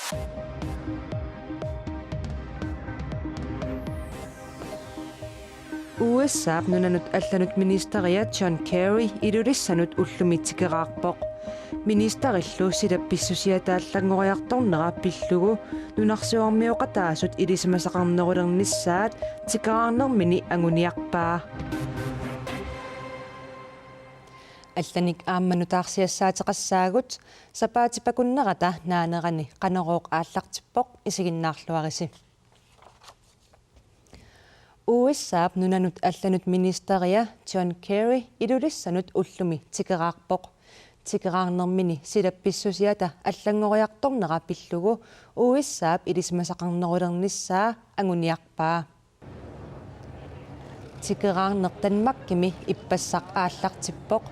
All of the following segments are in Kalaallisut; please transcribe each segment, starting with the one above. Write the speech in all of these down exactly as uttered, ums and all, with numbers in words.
U S A-p nunanut allanut ministeria John Kerry Ilulissanut ullumi tikeraarpoq. Ministerillu silap pissusiata allanngoriartornera pillugu nunarsuarmioqataasut ilisimasaqarnerulernissaat tikeraarnermini anguniarpaa. Allanik aamma nutaarsiassaateqassaagut, sapaatip akunnerata naanerani Qanorooq aallartippoq, isiginnaarluarisi. U S A-p nunanut allanut ministeria John Kerry Ilulissanut ullumi tikeraarpoq. Tikeraarnermini silap pissusiata allanngoriartornera pillugu U S A-p ilisimasaqarnerulernissaa anguniarpaa. Tikeraarneq Danmarkimi ippassaq aallartippoq.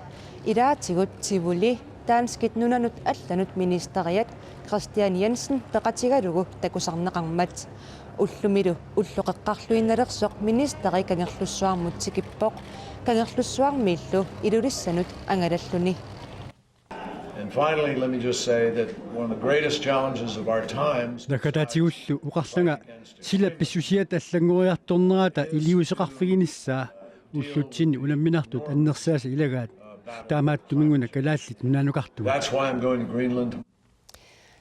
Ilaatigut Tivoli danskit nunanut allanut ministeriat Kristian Jensen peqatigalugu takusarneqarmat. Ullumilu ulloqeqqarluinnalersoq ministeri Kangerlussuarmut tikippoq. Kangerlussuarmiillu Ilulissanut angalalluni. And finally, let me just say that one of the greatest challenges of our times Nakataatigullu oqarlanga silap pissusiata allanngoriartornerata iliuuseqarfiginissaa ullutsinni unamminartut annersaasa ilagaat, taamaattuminguna kalaallit nunaanukartugut. That's why I'm going to Greenland.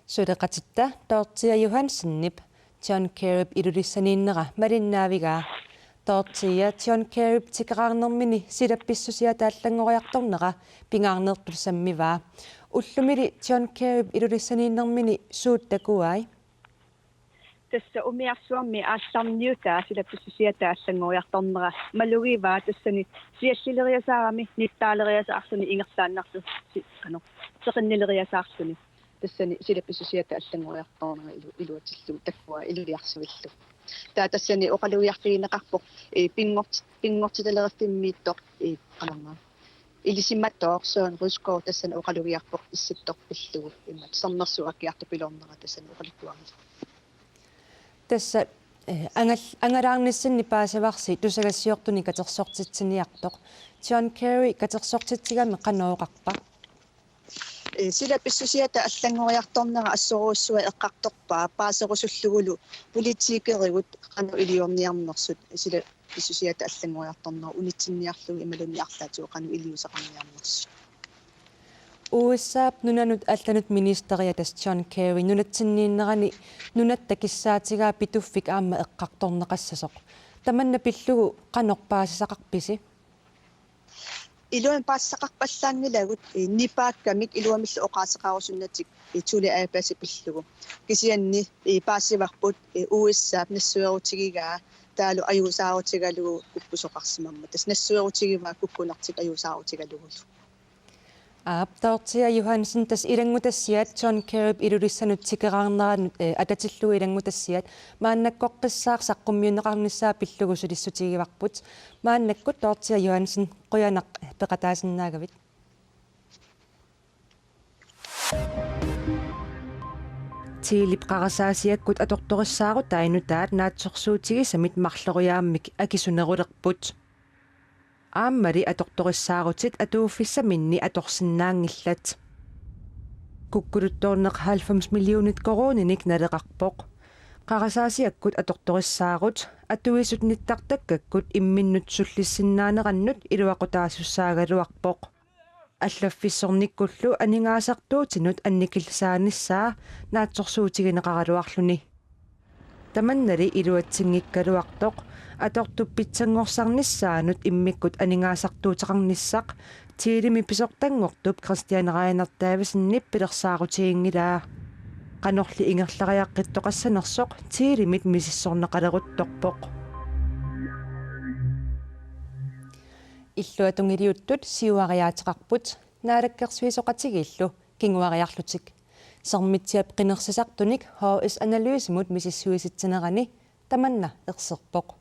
Suleqatitta Dorthea Johansenip John Kerryp Ilulissaniinnera malinnaavigaa. Dorthea John Kerryp tikeraarnermini silap pissusiata allanngoriartornera pingaarnertut sammivaa. Ullumili John Kerryp Ilulissaniinnermini suut takuai? Tassa umiarsuarmi aallarniutaa silap pissusiata allanngoriartornera malugivaa, tassani siallileriasaarami nittaaleriasaarluni ingerlaannarlusi, qanoq, seqinnileriasaarluni. Tassani silap pissusiata allanngoriartornera ilu-, iluatsillugu takuai iluliarsuillu. Taava tassani oqalugiarfigineqarpoq, ee, pinngort-, pinngortitaleriffimmiittoq, ee, qanormaa, ilisimatoq Søren Rysgaard tassani oqalugiarpoq Issittoq pillugu, imaattoq Sermersuup aakkiartupiloornera tassani oqaluttuarlugu. Tassa, eh, angal-, angalaarnissinni paasivarsi tusagassiortunik katersortitsiniartoq. John Kerry katersortitsigami qanoq oqarpa? Ee, silap pissusiata allanngoriartornera assorujussuaq eqqartorpaa paaserusullugulu politikerigut qanoq iliorniarnersut, silap pissusiata allanngoriartornera unitsinniarlugu imaluunniit arlaatigut qanoq iliuuseqarniarnersut. U S A-p nunanut allanut ministeria tassa John Kerry nunatsinniinnerani nunatta kissaatigaa Pituffik aamma eqqartorneqassasoq. Tamanna pillugu qanoq paasisaqarpisi? Iluamik paasisaqarpallaanngilagut, ee, nipaakkamik iluamillu oqaaseqarusunnatik, ee, tuli aapasi pillugu. Kisianni, ee, paasivarput, ee, U S A-p nassuerutigigaa taavalu ajuusaarutigalugu kukkusoqarsimammat. Tassa nassuerutigivaa kukkunertik ajuusaarutigalugulu. Aap, Dorthea Johansen, tassa ilanngutassiat John Kerryp Ilulissanut tikeraarneranut, eh, atatillugu ilanngutassiat, maannakkoqqissaaq saqqummiunneqarnissaa pillugu sulissutigivarput. Maannakkut Dorthea Johansen, qujanaq peqataasinnaagavit. Tilip qarasaasiakkut atortorissaarutai nutaat naatsorsuutigisamit marloriaammik akisunerulerput. Aammali atortorissaarutit atuuffissaminni atorsinnaanngillat. Kukkuluttoorneq halvfems millionit koruuninik naleqarpoq. Qarasaasiakkut atortorissaarut atuisut nittartakkakkut imminnut sullissinnaanerannut iluaqutaasussaagaluarpoq. Allaffissornikkullu aningaasartuutinut annikillisaanissaa naatsorsuutigineqaraluarluni. Tamannali iluatsinngikkaluartoq atortup pitsanngorsarnissaanut immikkut aningaasartuuteqarnissaq Tilimi pisortanngortup Kristian Reinert Davidsenip pilersaarutiginngilaa. Qanorli ingerlariaqqittoqassanersoq Tilimit misissorneqaleruttorpoq. Illuatungiliuttut siuariaateqarput Naalakkersuisooqatigiillu kinguariarlutik. Sermitsiap qinersisartunik H S Analysemut misissuisitsinerani tamanna erserpoq.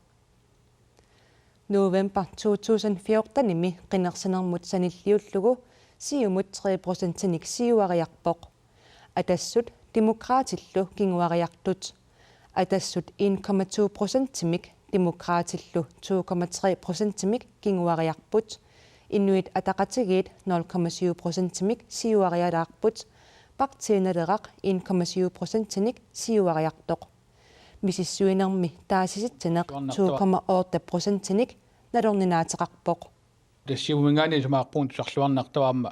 November to tusind fjortenimi qinersinermut sanilliullugu Siumut tre procentinik siuariarpoq. Atassut Demokraatillu kinguariartut. Atassut en komma to procentimik, Demokraatillu to komma tre procentimik kinguariarput. Inuit Ataqatigiit nul komma syv procentimik siuarialaarput. Partii Naleraq en komma syv procentinik siuariartoq. Misissuinermi taasisitsineq to komma otte procentinik nalorninaateqarpoq. Tassa Siumuminngaanniit isumaqarpugut tusarluarnartoq aamma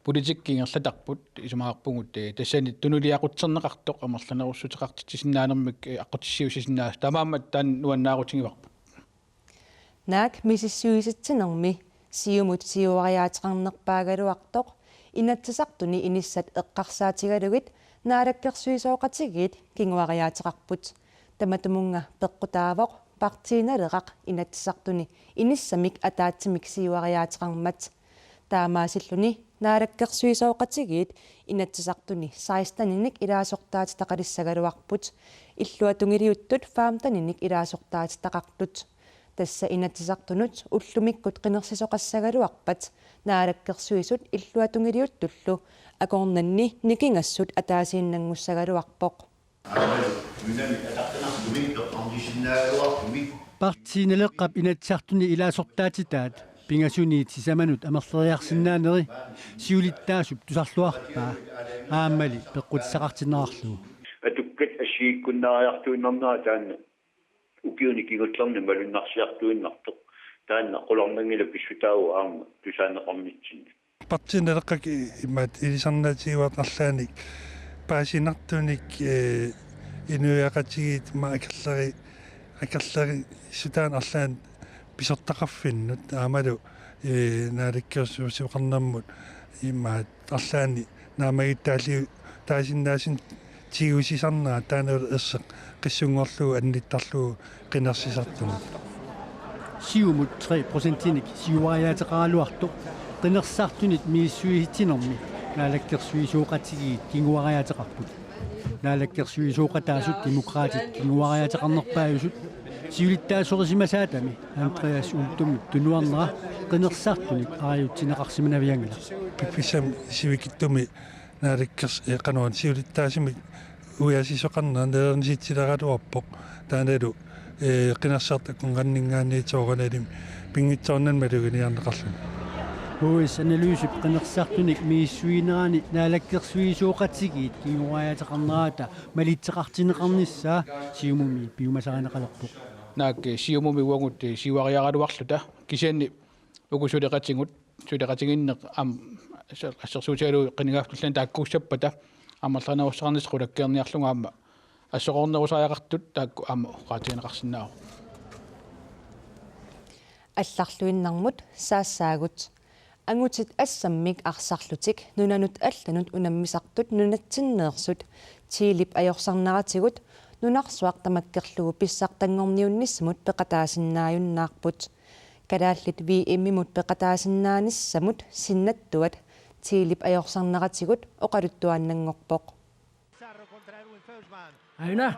politikki ingerlatarput isumaqarpugut, eh, tassani tunuliaqutserneqartoq amerlanerussuteqartitsisinnaanermik, eh, aqqutissiuussisinnaasut taamaammat taanna nuannaarutigivarput. Naak misissuisitsinermi Siumut siuariaateqarnerpaagaluartoq Inatsisartuni inissat eqqarsaatigalugit naalakkersuisooqatigiit kinguariaateqarput. Tamatumunnga peqqutaavoq Partii Naleraq Inatsisartuni inissamik ataatsimik siuariaateqarmat. Taamaasilluni naalakkersuisooqatigiit Inatsisartuni seksteninik ilaasortaatitaqalissagaluarput. Illuatungiliuttut femteninik ilaasortaatitaqartut. Tassa Inatsisartunut ullumikkut qinersisoqassagaluarpat Naalakkersuisut illuatungiliuttullu akornanni nikingassut ataasiinnanngussagaluarpoq. Partii Naleqqap Inatsisartuni ilaasortaatitaat pingasuniit sisamanut amerleriarsinnaaneri siulittaasup tusarluarpaa, aammali peqqutissaqartinneqarlugu. Atukkat assigiikkunnaariartuinnarnera taanna ukiuni kingullerni malunnarsiartuinnartoq. Taanna qularnanngilaq pissutaavoq aamma tusaaneqarnitsinni. Partii Naleqqap i-, imaat ilisarnaatigaarput arlaannik paasinartunik, eh, inuiaqatigiit ima akerleri-, akerlerissutaannik arlaannik pisortaqarfinnut aammalu, eh, naalakkersuisoqarnermut imaat arlaannik naammagittaalliu-, taasinnaasut tigusisarnera taanna erseq qissunngorlugu annittarlugu qinersisartunut. Siumut tre procentinik siuariaateqaraluartoq qinersisartunit misissuisitsinermi naalakkersuisooqatigiit kinguariaateqarput. Naalakkersuisooqataasut Demokraatit kinguariaateqarnerpaajusut siulittaasorisimasaatami Andreas Uldumip tunuarnera qinersisartunik arajutsineqarsimanavianngilaq. Piffissami sivikitsumi naalakkers-, eh, qanoruna siulittaasumik uiasisoqarnera nalornisitsileraluarpoq. Taannalu, eh, qinersisartut akornanninngaanniit soorunalimi pinngitsoornani maluginiarneqarluni. H S Analysep qinersisartunik misissuinerani naalakkersuisooqatigiit kinguariaateqarnerata malitseqartinneqarnissaa Siumumi piumasarineqalerpoq. Naak, eh, Siumumi uagut, eh, siuariaraluarluta kisianni uku suleqatigut, suleqatigiinneq aamma asser-, assersuutigalugu qinigaaffik tulliani taakkuussappata amerlanerussuteqarnissaq qulakkeerniarlugu aamma assoqornerusariaqartut taakku aamma oqaatigineqarsinnaavoq. Allarluinnarmut saassaagut. Angutit assammik arsarlutik nunanut allanut unammisartut nunatsinneersut Chilip ajorsarneratigut nunarsuaq tamakkerlugu pissartanngorniunnissamut peqataasinnaajunnaarput. Kalaallit V M-imut peqataasinnaanissamut sinnattuat Chilip ajorsarneratigut oqaluttuaannanngorpoq. Aina.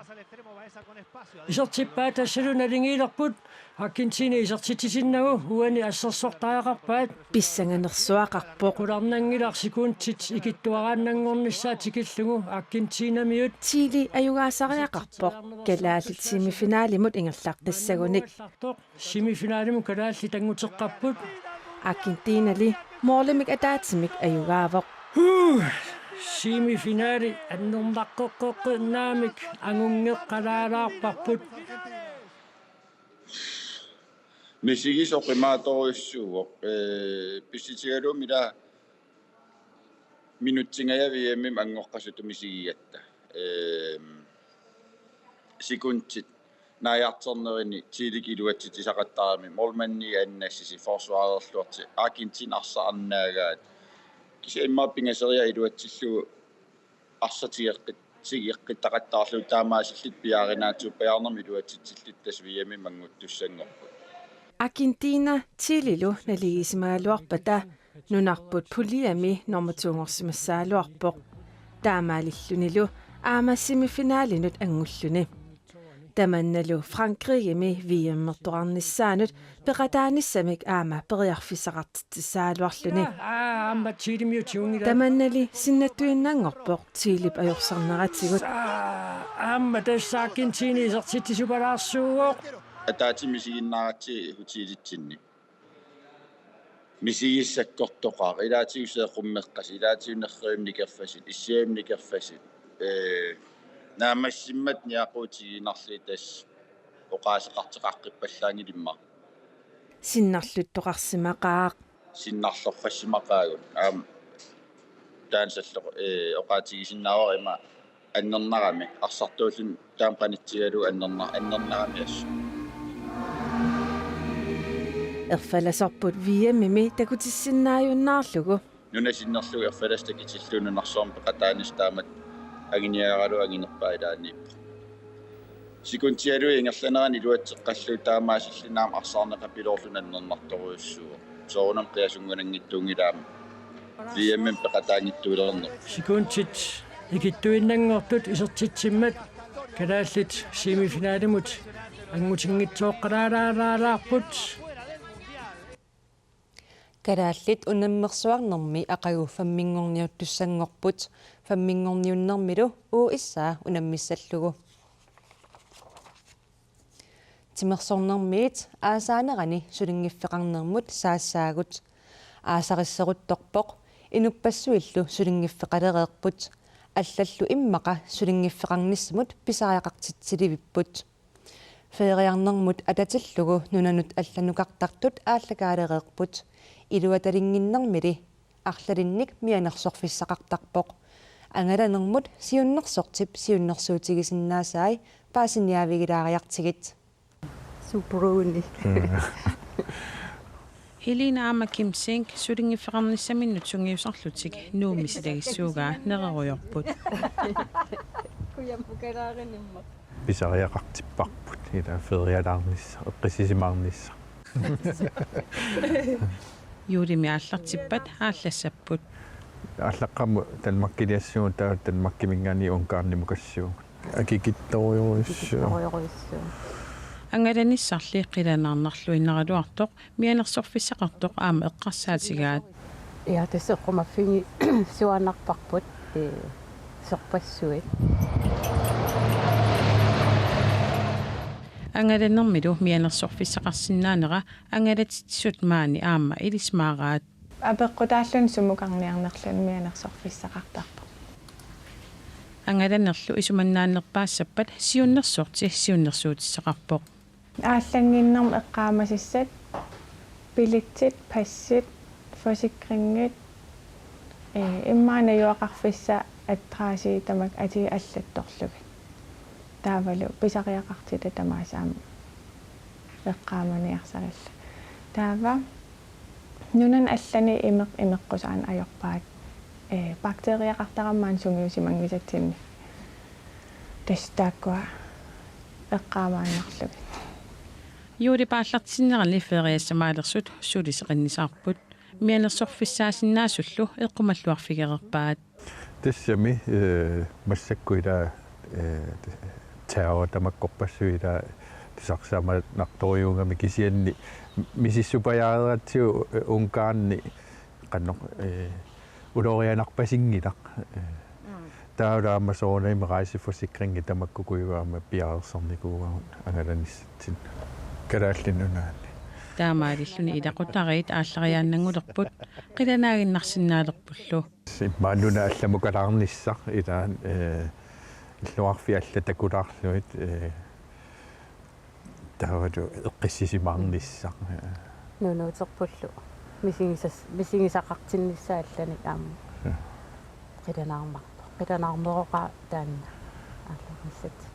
Isertippaat tassalu naligiilerput. Argentina isertitsisinnagu uani assersortariaqarpaat. Pissanganersuaqarpoq. Qularnanngilaq sekundit ikittuaraannanngornissaa tikillugu Argentinamiut. Chile ajugaasariaqarpoq kalaallit semifinalimut ingerlaqqissagunik. Semifinalimut kalaallit annguteqqapput. Argentinali målimik ataatsimik ajugaavoq. Huh! Semifinali annernaqqeqqeqqinnaamik angunngeqqalaalaarparput. Misigisoq imaatorujussuuvoq, eh, pissutigalugu ila minutsingaja V M-imi anngoqqasutut misigigatta. Ehm, sekundit naajartornerini Chilekkut iluatsitsisaqattaarami målmandi annassisi forsvarerluarti Argentina arsaq arnaagaat. Kisianni immaqa pingasoriaq iluatsillugu arsaq tigeqqit-, tigeqqittaqattaarlugu taamaasillutik piaarnermik iluatsitsillutik tassa V M-imi annguttussanngorput. Argentina Chilelu naligiissimagaluarpata nunarput puljemi nummer to-nngorsimassagaluarpoq. Taamaalillunilu aamma semifinalinut anngulluni. Tamannalu Frankrigimi V M-ertoqarnissaanut peqataanissamik aamma periarfissaqartitsissagaluarluni. Aa, aamma Chilemiut tigunngilaa. Tamannali sinnattuinnanngorpoq Chilep ajorsarneratigut. Aa, aamma tassa Argentina isertitsisupalaarsuuvoq. Ataatsimik isiginnaaratsigit hotelitsinni. Misigissakkortoqaaq, ilaatigut seeqqummeqqasut, ilaatigut nerrivimmi nikerfasut, issiavimmi nikerfasut. Ee, naammassimmat niaquutigiinnarlugit tassa oqaaseqartoqaqqippallaanngilaq immaqa. Sinnarluttoqarsimaqaaq. Sinnarlorfassimaqaagut. Aamma taanna salloq, ee, oqaatigisinnaavara ima annernarami. Arsartuulluni taama qanitsigalugu annerna-, annernarami assut. Erfalasorput V M-imi takutissinnaajunnaarlugu. Nuna sinnerlugu erfalasoq takutillugu nunarsuarmi peqataanissaq taamatut anguniagaralugu anginerpaaq ilaanniippoq. Sekundialuit ingerlanerani iluatseqqallugu taamaasilluni aamma arsaarneqapiloorluni annernartorujussuuvoq. Soorunami qiasunngunanngitsuunngilaq aamma V M-imi peqataanngitsuulerneq. Sekundit ikittuinnanngortut isertitsimmat kalaallit semifinalimut angutinngitsooqqalaalaalaarput. Kalaallit unammersuarnermi aqagu femminngorniuttussanngorput, femminngorniunnermilu U S A unammissallugu. Timersornermiit aasaanerani sulinngiffeqarnermut saassaagut. Aasarisseruttorpoq, inuppassuillu sulinngiffeqalereerput. Allallu immaqa sulinngiffeqarnissamut pisariaqartitsilivipput. Feriarnermut atatillugu nunanut allanukartartut aallakaalereerput. Iluatalinnginnermili arlalinnik mianersorfissaqartarpoq. Angalanermut siunnersortip siunnersuutigisinnaasai paasiniaavigilaariartigit. Supruni. Elina aamma Kim Seng sulinngiffeqarnissaminnut sungiusarlutik Nuummi silagissuugaa nererujoorput. Kujammukalaarinimmat. Pisariaqartipparput, ila ferialaarnissaq, eqqissisimaarnissaq. Juulimi aallartippat aallassapput. Aallaqqaammut Danmarkiliassaagut, taava Danmarkiminngaanniit Ungarnimukassaagut. Akikittorujorujussuuvoq. Akikittorujorujussuuvoq. Angalanissarli qilanaarnarluinnaraluartoq mianersorfissaqartoq aamma eqqarsaatigaat. Ja, tassa eqqumaffigisuaannarparput, ee, sorpassuit. Angalanermilu mianersorfissaqarsinnaanera angalatitsisut maani aamma ilismaaraat. Apeqqutaalluni sumukarniarnerluni mianersorfissaqartarpoq. Angalanerlu isumannaannerpaassappat siunnersorti siunnersuutissaqarpoq. Aallannginnermi eqqaamasassat, billetsit, passit, forsikringit, ee, immaqa najugaqarfissat adressi tamakku atii allattorlugit. Taavalu pisariaqartitat tamaasa aamma eqqaamaniarsarillugit. Taava nunani allani imeq imeqqusaani ajorpaat, ee, bakteeriaqartarami maani sungiusimanngisatsinni. Tassa taakkua eqqaamaannarlugit. Juulip aallartinnerani feriassamaalersut suli seqinnisaarput. Mianersorfissaasinnaasullu eqqumalluarfigereerpaat. Tassami, ee, massakkut ila, ee, taava tamakkorpassuit ila tusarsiamanartorujuugami kisianni misissupajaaratsigu, ee, Ungarni qanoq, ee, ulorianarpasinngilaq. Ee, mm. Taava aamma soorunami rejseforsikringi tamakkukujuit aamma piareersarnikuuagut angalanissatsinni Kalaallit Nunaanni. Taamaalilluni ilaqutariit aallariaannanngulerput, qilanaaginnarsinnaalerpullu. Immaqa nuna allamukalaarnissaq ilaat, ee, illoqarfiit allat takulaarlugit, ee, taavalu eqqissisimaarnissaq. Nunuuterpullu. Misigisas-, misigisaqartinnissaa allanik aamma. Ja. Qilanaarmarpoq. Qilanaarneroqaaq taanna aallarnissatsinnut.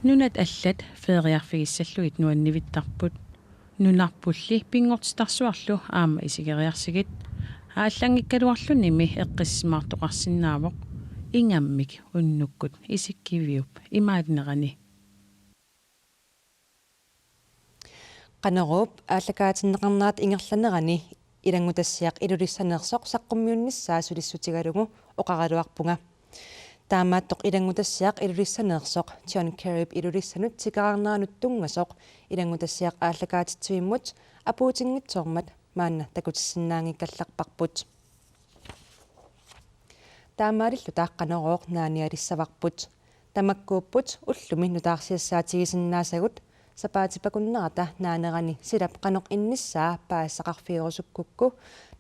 Nunat allat feriarfigissallugit nuannivittarput. Nunarpulli pinngortitarsuarlu aamma isigeriarsigit. Aallanngikkaluarlunimi eqqissisimaartoqarsinnaavoq. Ingammik unnukkut isikkiviup imaalinerani. Qanoruup aallakaatinneqarnerata ingerlanerani ilanngutassiaq Ilulissaneersoq saqqummiunnissaa sulissutigalugu oqaraluarpunga. Taamaattoq ilanngutassiaq Ilulissaneersoq John Kerryp Ilulissanut tikeraarneranut tunngasoq ilanngutassiaq aallakaatitsivimmut apuutinngitsoormat maanna takutissinnaanngikkallarparput. Taamaalilluta Qanorooq naanialissavarput. Tamakkuupput ullumi nutaarsiassaatigisinnaassagut, Sapaatip akunnerata naanerani silap qanoq innissaa paasisaqarfigerusukkukku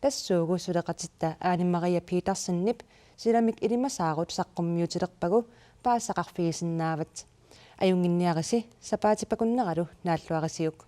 tassuugu suleqatitta Ane Maria Petersenip silamik ilimasaarut saqqummiutilerpagu paasisaqarfigisinnaavat. Ajunnginniarisi, sapaatip akunneralu naalluarisiuk.